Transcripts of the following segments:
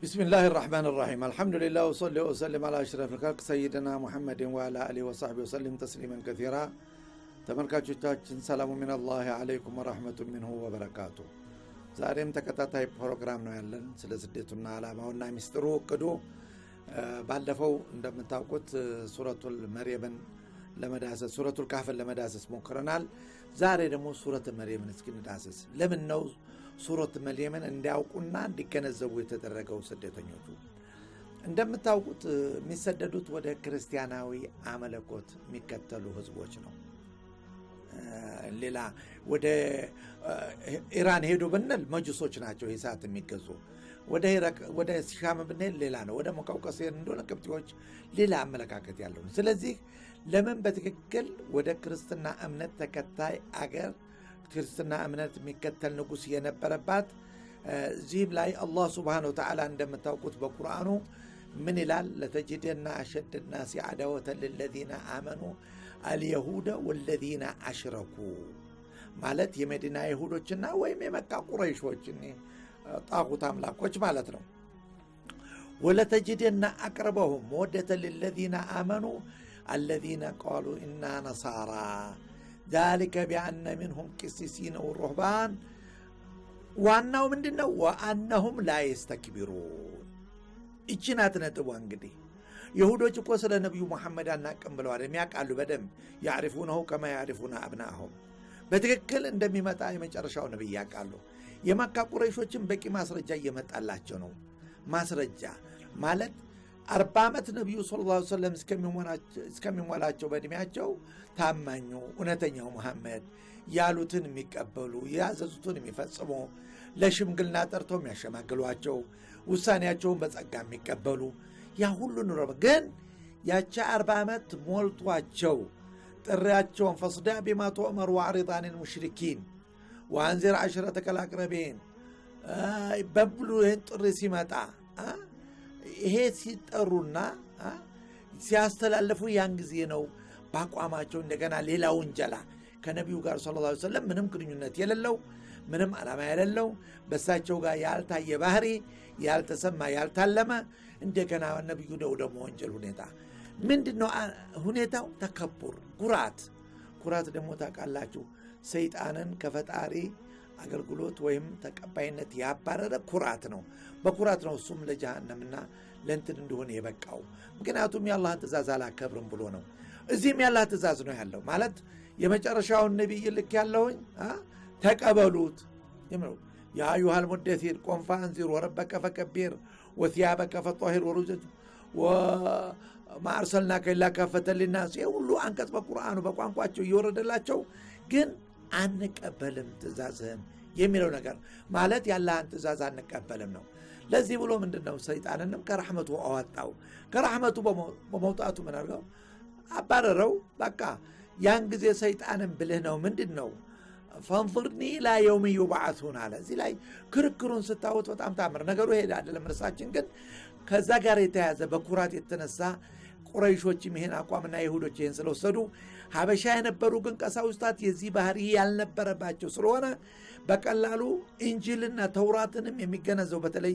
بسم الله الرحمن الرحيم، الحمد لله وصلي وسلم على أشرف الخلق سيدنا محمد وعلى آله وصحبه وسلم تسليما كثيرا። ተመልካቾቻችን፣ سلام من الله عليكم ورحمة منه وبركاته። ዛሬም ተከታታይ ፕሮግራም ነው ያለን ስለ ስደቱና ዓላማውና ሚስጥሩ እቅዱ። ባለፈው እንደምታውቁት ሱረቱል መርየምን ለመዳሰስ፣ ሱረቱል ካህፍን ለመዳሰስ ሞክረናል። ዛሬ ደግሞ ሱረት መርየምን እስኪ እንዳሰስ። ለምን ነው ሱረት መርየምን እንዲያውቁና እንዲገነዘቡ የተደረገው? ስደተኞቹ እንደምታውቁት የሚሰደዱት ወደ ክርስቲያናዊ አመለኮት የሚከተሉ ህዝቦች ነው። ሌላ ወደ ኢራን ሄዱ ብንል መጁሶች ናቸው እሳት የሚገዙ። ወደ ሻም ብንሄድ ሌላ ነው። ወደ መቀውቀስ እንደሆነ ቅብጤዎች ሌላ አመለካከት ያለው ነው። ስለዚህ ለምን በትክክል ወደ ክርስትና እምነት ተከታይ አገር፣ ክርስትና እምነት የሚከተል ንጉሥ የነበረባት? እዚህም ላይ አላህ سبحانه وتعالى እንደምታውቁት በቁርአኑ ምን ይላል? لتجدن أشد الناس عداوة للذين آمنوا اليهود والذين أشركوا፣ ማለት የመዲና ይሁዶችና ወይም የመካ ቁረይሾች ጣጉት አምላኮች ማለት ነው። ولتجدن أقربهم مودة للذين آمنوا الذين قالوا إنا نصارى ذلك بأن منهم قسيسين ورهبان። ዋናው ምንድን ነው? وأنهم لا يستكبرون። ይቺ ናት ነጥቧ። እንግዲህ ይሁዶች እኮ ስለ ነቢዩ ሙሐመድ አናቅም ብለዋል። የሚያውቃሉ በደንብ፣ يعرفونه كما يعرفون أبناءهم፣ በትክክል እንደሚመጣ የመጨረሻው ነቢይ ያውቃሉ። የመካ ቁረይሾችን በቂ ማስረጃ እየመጣላቸው ነው። ማስረጃ ማለት 40 ዓመት ነቢዩ صلى الله عليه وسلم እስከሚሞላቸው በእድሜያቸው ታማኙ እውነተኛው መሐመድ፣ ያሉትን የሚቀበሉ፣ ያዘዙትን የሚፈጽሙ፣ ለሽምግልና ጠርተው የሚያሸማግሏቸው፣ ውሳኔያቸውን በጸጋ የሚቀበሉ፣ ያ ሁሉ ኑሮ ግን ያቺ 40 ዓመት ሞልቷቸው ጥሪያቸውን فاصدع بما تؤمر وأعرض عن المشركين وأنذر عشيرتك الأقربين በብሉ ይህን ጥሪ ሲመጣ፣ ይሄ ሲጠሩና ሲያስተላልፉ ያን ጊዜ ነው በአቋማቸው እንደገና ሌላ ውንጀላ፣ ከነቢዩ ጋር صلى الله عليه وسلم ምንም ግንኙነት የሌለው፣ ምንም ዓላማ የሌለው፣ በእሳቸው ጋር ያልታየ ባህሪ፣ ያልተሰማ፣ ያልታለመ እንደገና ነቢዩ ነው ደግሞ ወንጀል። ሁኔታ ምንድን ነው ሁኔታው? تكبر፣ ኩራት። ኩራት ደግሞ ታውቃላችሁ ሰይጣንን ከፈጣሪ አገልግሎት ወይም ተቀባይነት ያባረረ ኩራት ነው። በኩራት ነው እሱም ለጀሃነምና ለእንትን እንደሆነ የበቃው። ምክንያቱም የአላህን ትእዛዝ አላከብርም ብሎ ነው። እዚህም የአላህ ትእዛዝ ነው ያለው፣ ማለት የመጨረሻውን ነቢይ ልክ ያለውኝ ተቀበሉት። يا أيها المدثر قم فأنذر وربك فكبر وثيابك فطهر والرجز وما أرسلناك إلا كافة للناس። ይህ ሁሉ አንቀጽ በቁርአኑ በቋንቋቸው እየወረደላቸው ግን አንቀበልም ትእዛዝህን የሚለው ነገር ማለት የአላህን ትእዛዝ አንቀበልም ነው። ለዚህ ብሎ ምንድን ነው ሰይጣንንም ከራሕመቱ አወጣው። ከራሕመቱ በመውጣቱ ምን አድርገው አባረረው። በቃ ያን ጊዜ ሰይጣንን ብልህ ነው። ምንድን ነው? فأنظرني إلى يوم يبعثون አለ። እዚህ ላይ ክርክሩን ስታዩት በጣም ታምር ነገሩ ሄደ አይደለም። እርሳችን ግን ከዛ ጋር የተያዘ በኩራት የተነሳ ቁረይሾችም ይሄን አቋምና ይሁዶች ይህን ስለወሰዱ፣ ሀበሻ የነበሩ ግን ቀሳውስታት የዚህ ባህሪ ያልነበረባቸው ስለሆነ በቀላሉ ኢንጂልና ተውራትንም የሚገነዘው፣ በተለይ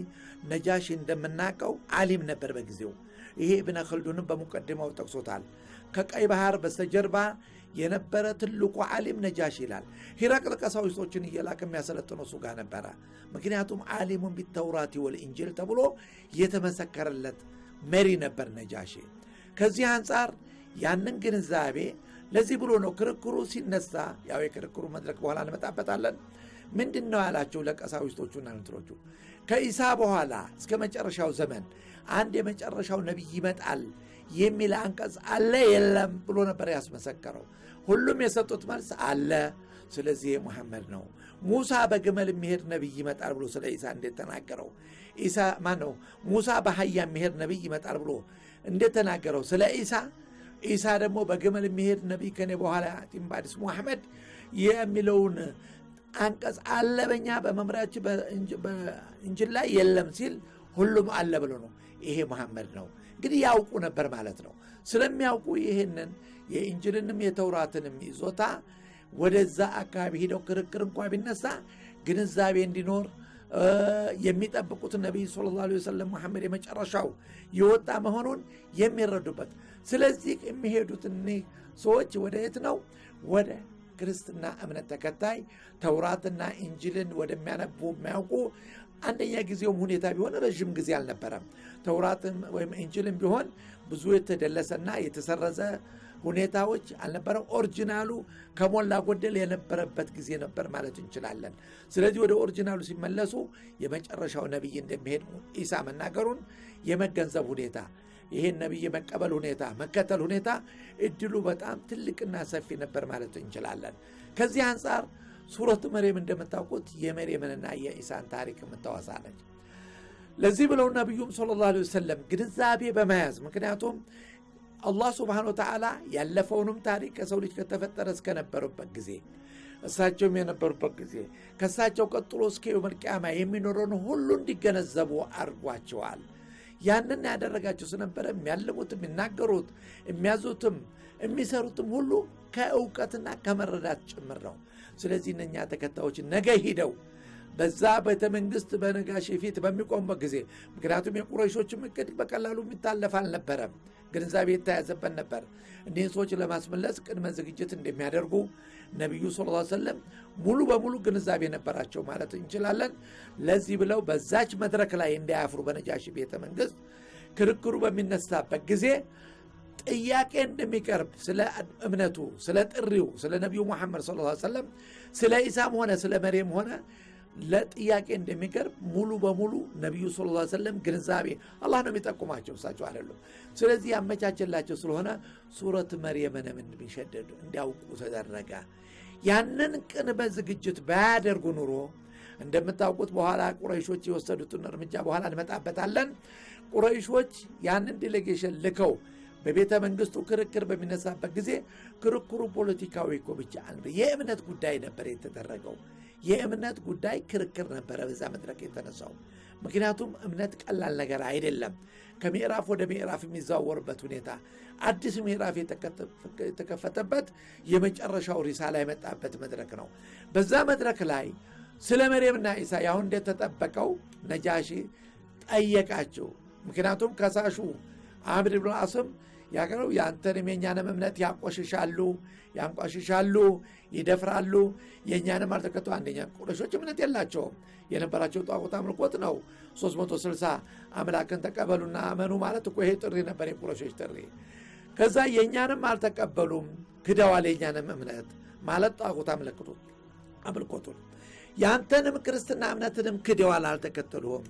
ነጃሽ እንደምናውቀው ዓሊም ነበር በጊዜው። ይሄ ኢብነ ኸልዱንም በሙቀድማው ጠቅሶታል። ከቀይ ባህር በስተጀርባ የነበረ ትልቁ ዓሊም ነጃሽ ይላል። ሂረቅል ቀሳውስቶችን እየላከ የሚያሰለጥነው እሱ ጋር ነበረ። ምክንያቱም عالم بالتوراة والإنجيل ተብሎ የተመሰከረለት መሪ ነበር ነጃሺ። ከዚህ አንጻር ያንን ግንዛቤ ለዚህ ብሎ ነው ክርክሩ ሲነሳ፣ ያው የክርክሩ መድረክ በኋላ እንመጣበታለን። ምንድን ነው ያላቸው ለቀሳዊስቶቹና እንትሮቹ? ከኢሳ በኋላ እስከ መጨረሻው ዘመን አንድ የመጨረሻው ነቢይ ይመጣል የሚል አንቀጽ አለ የለም ብሎ ነበር ያስመሰከረው። ሁሉም የሰጡት መልስ አለ። ስለዚህ ሙሐመድ ነው። ሙሳ በግመል የሚሄድ ነቢይ ይመጣል ብሎ ስለ ኢሳ እንዴት ተናገረው? ኢሳ ማን ነው? ሙሳ በአህያ የሚሄድ ነቢይ ይመጣል ብሎ እንዴት ተናገረው ስለ ኢሳ? ኢሳ ደግሞ በግመል የሚሄድ ነቢይ ከኔ በኋላ يأتي من بعدي اسمه أحمد የሚለውን አንቀጽ አለ በኛ በመምሪያችን በእንጅል ላይ የለም ሲል ሁሉም አለ ብሎ ነው። ይሄ መሐመድ ነው። እንግዲህ ያውቁ ነበር ማለት ነው። ስለሚያውቁ ይህንን የኢንጅልንም የተውራትንም ይዞታ ወደዛ አካባቢ ሂደው ክርክር እንኳ ቢነሳ ግንዛቤ እንዲኖር የሚጠብቁት ነብይ ሰለላሁ ዐለይሂ ወሰለም መሐመድ የመጨረሻው የወጣ መሆኑን የሚረዱበት። ስለዚህ የሚሄዱት እኒህ ሰዎች ወደ የት ነው? ወደ ክርስትና እምነት ተከታይ ተውራትና ኢንጂልን ወደሚያነቡ የሚያውቁ። አንደኛ ጊዜውም ሁኔታ ቢሆን ረዥም ጊዜ አልነበረም። ተውራትም ወይም ኢንጂልም ቢሆን ብዙ የተደለሰና የተሰረዘ ሁኔታዎች አልነበረም። Original ኡ ከሞላ ጎደል የነበረበት ጊዜ ነበር ማለት እንችላለን። ስለዚህ ወደ original ኡ ሲመለሱ የመጨረሻው ነቢይ እንደሚሄድ ኢሳ መናገሩን የመገንዘብ ሁኔታ፣ ይህን ነቢይ የመቀበል ሁኔታ፣ መከተል ሁኔታ እድሉ በጣም ትልቅና ሰፊ ነበር ማለት እንችላለን። ከዚህ አንጻር ሱረቱ መርየም እንደምታውቁት የመርየምንና የኢሳን ታሪክ የምታወሳ ነች። ለዚህ ብለው ነቢዩም ሰለላሁ ዐለይሂ ወሰለም ግንዛቤ በመያዝ፣ ምክንያቱም አላህ ሱብሓነሁ ወተዓላ ያለፈውንም ታሪክ ከሰው ልጅ ከተፈጠረ እስከነበሩበት ጊዜ፣ እሳቸውም የነበሩበት ጊዜ፣ ከእሳቸው ቀጥሎ እስከ የውመል ቂያማ የሚኖረውን ሁሉ እንዲገነዘቡ አድርጓቸዋል። ያንን ያደረጋቸው ስለነበረ የሚያልሙት፣ የሚናገሩት፣ የሚያዙትም የሚሰሩትም ሁሉ ከእውቀትና ከመረዳት ጭምር ነው። ስለዚህ እነኛ ተከታዮች ነገ ሂደው በዛ ቤተ መንግስት በነጋሺ ፊት በሚቆሙበት ጊዜ፣ ምክንያቱም የቁረይሾችም እቅድ በቀላሉ የሚታለፍ አልነበረም፣ ግንዛቤ የተያዘበት ነበር። እኒህን ሰዎች ለማስመለስ ቅድመ ዝግጅት እንደሚያደርጉ ነቢዩ ሰለላሁ ዐለይሂ ወሰለም ሙሉ በሙሉ ግንዛቤ ነበራቸው ማለት እንችላለን። ለዚህ ብለው በዛች መድረክ ላይ እንዳያፍሩ በነጃሺ ቤተ መንግስት ክርክሩ በሚነሳበት ጊዜ ጥያቄ እንደሚቀርብ ስለ እምነቱ፣ ስለ ጥሪው፣ ስለ ነቢዩ ሙሐመድ ሰለላሁ ዐለይሂ ወሰለም፣ ስለ ኢሳም ሆነ ስለ መርየም ሆነ ለጥያቄ እንደሚቀርብ ሙሉ በሙሉ ነቢዩ ሰለላሁ ዐለይሂ ወሰለም ግንዛቤ አላህ ነው የሚጠቁማቸው፣ እሳቸው አይደሉም። ስለዚህ ያመቻቸላቸው ስለሆነ ሱረት መርየምንም እንደሚሸደዱ እንዲያውቁ ተደረገ። ያንን ቅድመ ዝግጅት ባያደርጉ ኑሮ እንደምታውቁት በኋላ ቁረይሾች የወሰዱትን እርምጃ በኋላ እንመጣበታለን። ቁረይሾች ያንን delegation ልከው በቤተ መንግስቱ ክርክር በሚነሳበት ጊዜ ክርክሩ ፖለቲካዊ እኮ ብቻ የእምነት ጉዳይ ነበር የተደረገው። የእምነት ጉዳይ ክርክር ነበረ በዛ መድረክ የተነሳው። ምክንያቱም እምነት ቀላል ነገር አይደለም። ከምዕራፍ ወደ ምዕራፍ የሚዘዋወርበት ሁኔታ፣ አዲስ ምዕራፍ የተከፈተበት፣ የመጨረሻው ሪሳላ የመጣበት መድረክ ነው። በዛ መድረክ ላይ ስለ መርየምና ኢሳ ያሁን እንደተጠበቀው ነጃሺ ጠየቃቸው። ምክንያቱም ከሳሹ አምር ብን አስም ያቀረው ያንተንም የእኛንም እምነት ያቆሽሻሉ፣ ያንቋሽሻሉ፣ ይደፍራሉ፣ የእኛንም አልተከተሉ። አንደኛ ቁረይሾች እምነት የላቸውም። የነበራቸው ጣዖት አምልኮት ነው። 360 አምላክን ተቀበሉና አመኑ ማለት እኮ ይሄ ጥሪ ነበር፣ የቁረይሾች ጥሪ። ከዛ የእኛንም አልተቀበሉም፣ ክደዋል የእኛንም እምነት ማለት ጣዖት አምልኮቱን፣ ያንተንም ክርስትና እምነትንም ክደዋል፣ አልተከተሉም።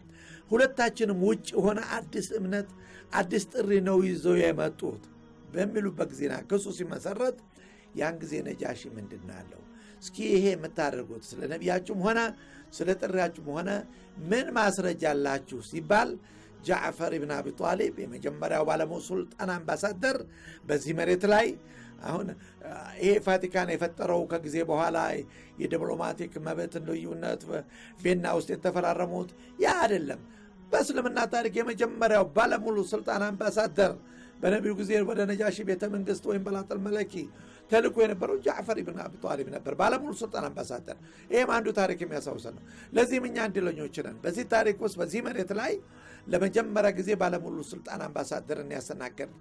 ሁለታችንም ውጭ የሆነ አዲስ እምነት አዲስ ጥሪ ነው ይዘው የመጡት በሚሉበት ጊዜና ክሱ ሲመሰረት ያን ጊዜ ነጃሺ ምንድን ነው ያለው? እስኪ ይሄ የምታደርጉት ስለ ነቢያችሁም ሆነ ስለ ጥሪያችሁም ሆነ ምን ማስረጃ አላችሁ ሲባል ጃዕፈር ኢብን አቢ ጣሊብ የመጀመሪያው ባለሙሉ ሱልጣን አምባሳደር በዚህ መሬት ላይ፣ አሁን ይሄ ቫቲካን የፈጠረው ከጊዜ በኋላ የዲፕሎማቲክ መብት ልዩነት ቬና ውስጥ የተፈራረሙት ያ አይደለም። በእስልምና ታሪክ የመጀመሪያው ባለሙሉ ስልጣን አምባሳደር በነቢዩ ጊዜ ወደ ነጃሺ ቤተ መንግስት ወይም በላጠል መለኪ ተልኮ የነበረው ጃዕፈር ኢብን አቢ ጣሊብ ነበር፣ ባለሙሉ ስልጣን አምባሳደር። ይህም አንዱ ታሪክ የሚያሳውሰን ነው። ለዚህም እኛ እድለኞች ነን። በዚህ ታሪክ ውስጥ በዚህ መሬት ላይ ለመጀመሪያ ጊዜ ባለሙሉ ስልጣን አምባሳደርን ያስተናገድ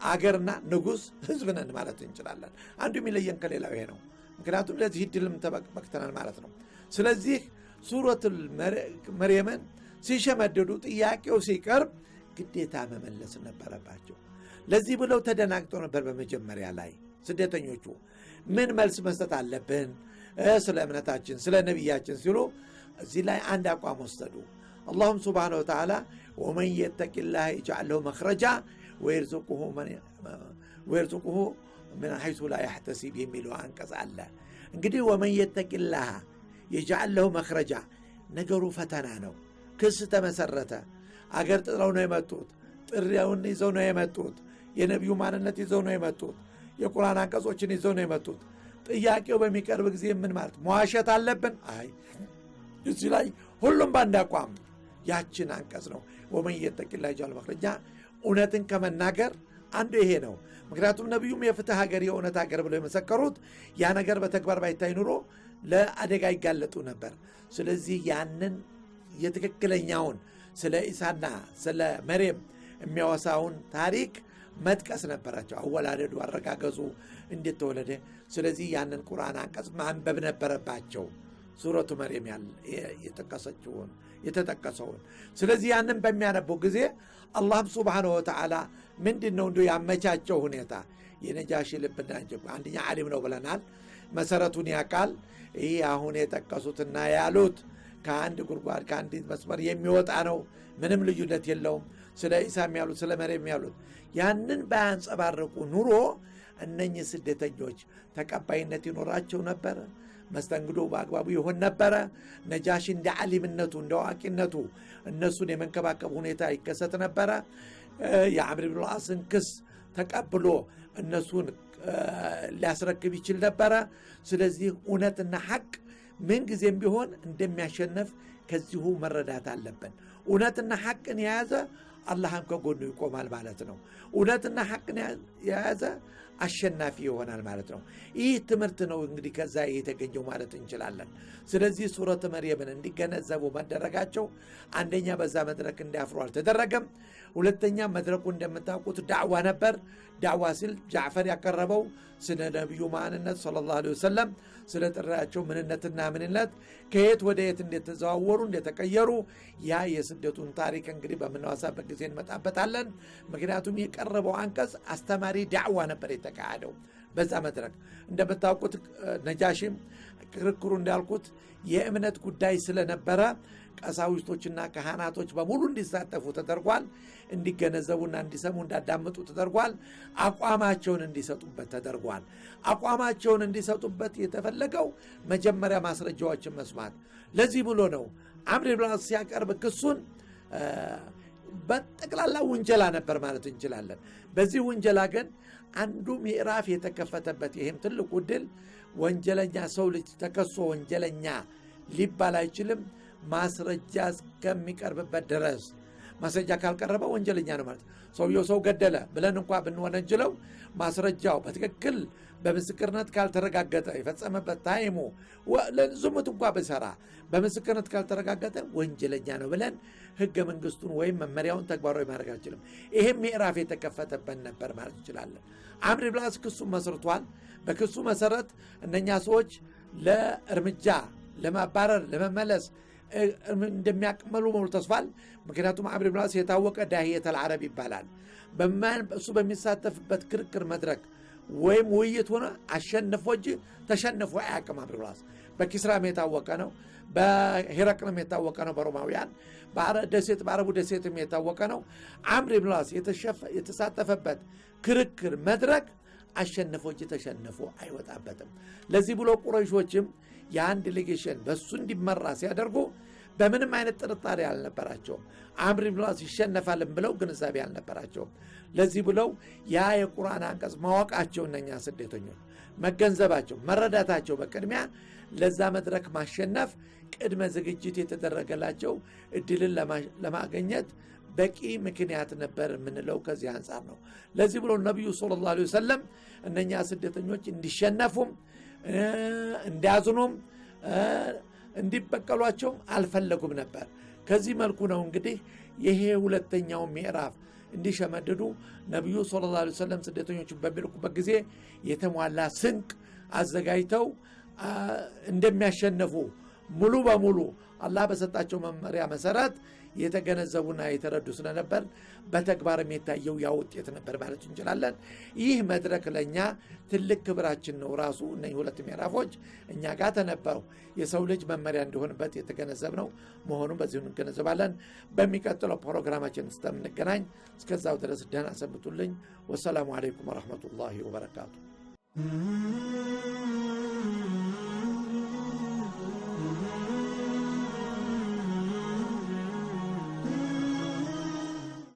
አገርና ንጉስ ህዝብ ነን ማለት እንችላለን። አንዱ የሚለየን ከሌላው ይሄ ነው። ምክንያቱም ለዚህ እድልም ተበቅተናል ማለት ነው። ስለዚህ ሱረቱል መርየምን ሲሸመድዱ ጥያቄው ሲቀርብ ግዴታ መመለስ ነበረባቸው። ለዚህ ብለው ተደናግጠው ነበር። በመጀመሪያ ላይ ስደተኞቹ ምን መልስ መስጠት አለብን ስለ እምነታችን ስለ ነቢያችን ሲሉ እዚህ ላይ አንድ አቋም ወሰዱ። አላሁም ሱብሓነሁ ወተዓላ ወመን የተቂላህ የጅዐል ለሁ መኽረጃ ወየርዙቁሁ ምን ሐይሱ ላ ያሕተሲብ የሚለው አንቀጽ አለ። እንግዲህ ወመን የተቂላህ የጅዐል ለሁ መኽረጃ ነገሩ ፈተና ነው። ክስ ተመሰረተ። አገር ጥለው ነው የመጡት። ጥሪውን ይዘው ነው የመጡት። የነቢዩ ማንነት ይዘው ነው የመጡት። የቁርአን አንቀጾችን ይዘው ነው የመጡት። ጥያቄው በሚቀርብ ጊዜ ምን ማለት መዋሸት አለብን? አይ፣ እዚህ ላይ ሁሉም በአንድ አቋም ያችን አንቀጽ ነው ወመን የተቂላህ የጅዐል መኽረጃ። እውነትን ከመናገር አንዱ ይሄ ነው። ምክንያቱም ነቢዩም የፍትህ ሀገር የእውነት ሀገር ብለው የመሰከሩት ያ ነገር በተግባር ባይታይ ኑሮ ለአደጋ ይጋለጡ ነበር። ስለዚህ ያንን የትክክለኛውን ስለ ኢሳና ስለ መርየም የሚያወሳውን ታሪክ መጥቀስ ነበራቸው። አወላለዱ፣ አረጋገዙ፣ እንዴት ተወለደ። ስለዚህ ያንን ቁርአን አንቀጽ ማንበብ ነበረባቸው፣ ሱረቱ መርየም የጠቀሰችውን የተጠቀሰውን። ስለዚህ ያንን በሚያነቡ ጊዜ አላህም ሱብሓነሁ ወተዓላ ምንድነው እንዲሁ ያመቻቸው ሁኔታ የነጃሺ ልብና አንደኛ ዓሊም ነው ብለናል፣ መሰረቱን ያውቃል። ይህ አሁን የጠቀሱትና ያሉት ከአንድ ጉድጓድ ከአንድ መስመር የሚወጣ ነው፣ ምንም ልዩነት የለውም። ስለ ኢሳም ያሉት ስለ መርየም ያሉት ያንን ባያንጸባርቁ ኑሮ እነኚህ ስደተኞች ተቀባይነት ይኖራቸው ነበር? መስተንግዶ በአግባቡ ይሆን ነበረ? ነጃሺ እንደ ዓሊምነቱ እንደ አዋቂነቱ እነሱን የመንከባከብ ሁኔታ ይከሰት ነበረ? የዓምር ኢብኑ አልዓስን ክስ ተቀብሎ እነሱን ሊያስረክብ ይችል ነበረ? ስለዚህ እውነትና ሐቅ ምን ጊዜም ቢሆን እንደሚያሸንፍ ከዚሁ መረዳት አለብን። እውነትና ሐቅን የያዘ አላህም ከጎኑ ይቆማል ማለት ነው። እውነትና ሐቅን የያዘ አሸናፊ ይሆናል ማለት ነው። ይህ ትምህርት ነው እንግዲህ ከዛ የተገኘው ማለት እንችላለን። ስለዚህ ሱረቱ መርየምን እንዲገነዘቡ መደረጋቸው አንደኛ በዛ መድረክ እንዲያፍሩ አልተደረገም። ሁለተኛ መድረኩ እንደምታውቁት ዳዕዋ ነበር። ዳዕዋ ሲል ጃዕፈር ያቀረበው ስለ ነብዩ ማንነት ሰለላሁ ዐለይሂ ወሰለም፣ ስለ ጥሪያቸው ምንነትና ምንነት፣ ከየት ወደ የት እንደተዘዋወሩ እንደተቀየሩ፣ ያ የስደቱን ታሪክ እንግዲህ በምናወሳበት ጊዜ እንመጣበታለን። ምክንያቱም የቀረበው አንቀጽ አስተማሪ ዳዕዋ ነበር የተካሄደው በዛ መድረክ። እንደምታውቁት ነጃሺም ክርክሩ እንዳልኩት የእምነት ጉዳይ ስለነበረ ቀሳውስቶችና ካህናቶች በሙሉ እንዲሳተፉ ተደርጓል። እንዲገነዘቡና እንዲሰሙ እንዲያዳምጡ ተደርጓል። አቋማቸውን እንዲሰጡበት ተደርጓል። አቋማቸውን እንዲሰጡበት የተፈለገው መጀመሪያ ማስረጃዎችን መስማት። ለዚህ ብሎ ነው ዓምር ኢብኑ አልዓስ ሲያቀርብ ክሱን በጠቅላላ ውንጀላ ነበር ማለት እንችላለን። በዚህ ውንጀላ ግን አንዱ ምዕራፍ የተከፈተበት ይሄም ትልቁ ድል፣ ወንጀለኛ ሰው ልጅ ተከሶ ወንጀለኛ ሊባል አይችልም ማስረጃ እስከሚቀርብበት ድረስ። ማስረጃ ካልቀረበ ወንጀለኛ ነው ማለት። ሰውየው ሰው ገደለ ብለን እንኳ ብንወነጅለው ማስረጃው በትክክል በምስክርነት ካልተረጋገጠ የፈጸመበት ታይሙ ዝሙት እንኳ ቢሰራ በምስክርነት ካልተረጋገጠ ወንጀለኛ ነው ብለን ህገ መንግስቱን ወይም መመሪያውን ተግባራዊ ማድረግ አንችልም። ይሄም ምዕራፍ የተከፈተበት ነበር ማለት እንችላለን። ዓምር ኢብኑ አልዓስ ክሱን መስርቷል። በክሱ መሰረት እነኛ ሰዎች ለእርምጃ ለማባረር ለመመለስ እንደሚያቅመሉ ሙሉ ተስፋል። ምክንያቱም ዓምር ኢብኑ አልዓስ የታወቀ ዳሂየተል ዓረብ ይባላል። እሱ በሚሳተፍበት ክርክር መድረክ ወይም ውይይት ሆነ አሸንፎ እንጂ ተሸንፎ አያውቅም። ዓምር ኢብኑ አልዓስ በኪስራም የታወቀ ነው፣ በሂረቅልም የታወቀ ነው፣ በሮማውያን ደሴት በአረቡ ደሴትም የታወቀ ነው። ዓምር ኢብኑ አልዓስ የተሳተፈበት ክርክር መድረክ አሸንፎ እንጂ ተሸንፎ አይወጣበትም። ለዚህ ብሎ ቁረይሾችም የአንድ delegation በሱ እንዲመራ ሲያደርጉ በምንም አይነት ጥርጣሬ አልነበራቸውም። ዓምር ኢብኑ አልዓስ ይሸነፋልም ብለው ግንዛቤ አልነበራቸውም። ለዚህ ብለው ያ የቁርአን አንቀጽ ማወቃቸው እነኛ ስደተኞች መገንዘባቸው መረዳታቸው በቅድሚያ ለዛ መድረክ ማሸነፍ ቅድመ ዝግጅት የተደረገላቸው እድልን ለማግኘት በቂ ምክንያት ነበር የምንለው ከዚህ አንፃር ነው። ለዚህ ብሎ ነብዩ ሰለላሁ ዐለይሂ ወሰለም እነኛ ስደተኞች እንዲሸነፉም እንዲያዝኑም እንዲበቀሏቸውም አልፈለጉም ነበር። ከዚህ መልኩ ነው እንግዲህ ይሄ ሁለተኛው ምዕራፍ እንዲሸመድዱ ነብዩ ሰለላሁ ዐለይሂ ወሰለም ስደተኞችን በሚልኩበት ጊዜ የተሟላ ስንቅ አዘጋጅተው እንደሚያሸንፉ ሙሉ በሙሉ አላህ በሰጣቸው መመሪያ መሰረት የተገነዘቡና የተረዱ ስለነበር በተግባርም የታየው ያ ውጤት ነበር ማለት እንችላለን። ይህ መድረክ ለኛ ትልቅ ክብራችን ነው። ራሱ እነዚህ ሁለት ምዕራፎች እኛ ጋር ተነበሩ የሰው ልጅ መመሪያ እንደሆነበት የተገነዘብነው መሆኑን በዚሁ እንገነዘባለን። በሚቀጥለው ፕሮግራማችን እስከምንገናኝ እስከዛው ድረስ ደህና ሰንብቱልኝ። ወሰላሙ አለይኩም ወራህመቱላሂ ወበረካቱ።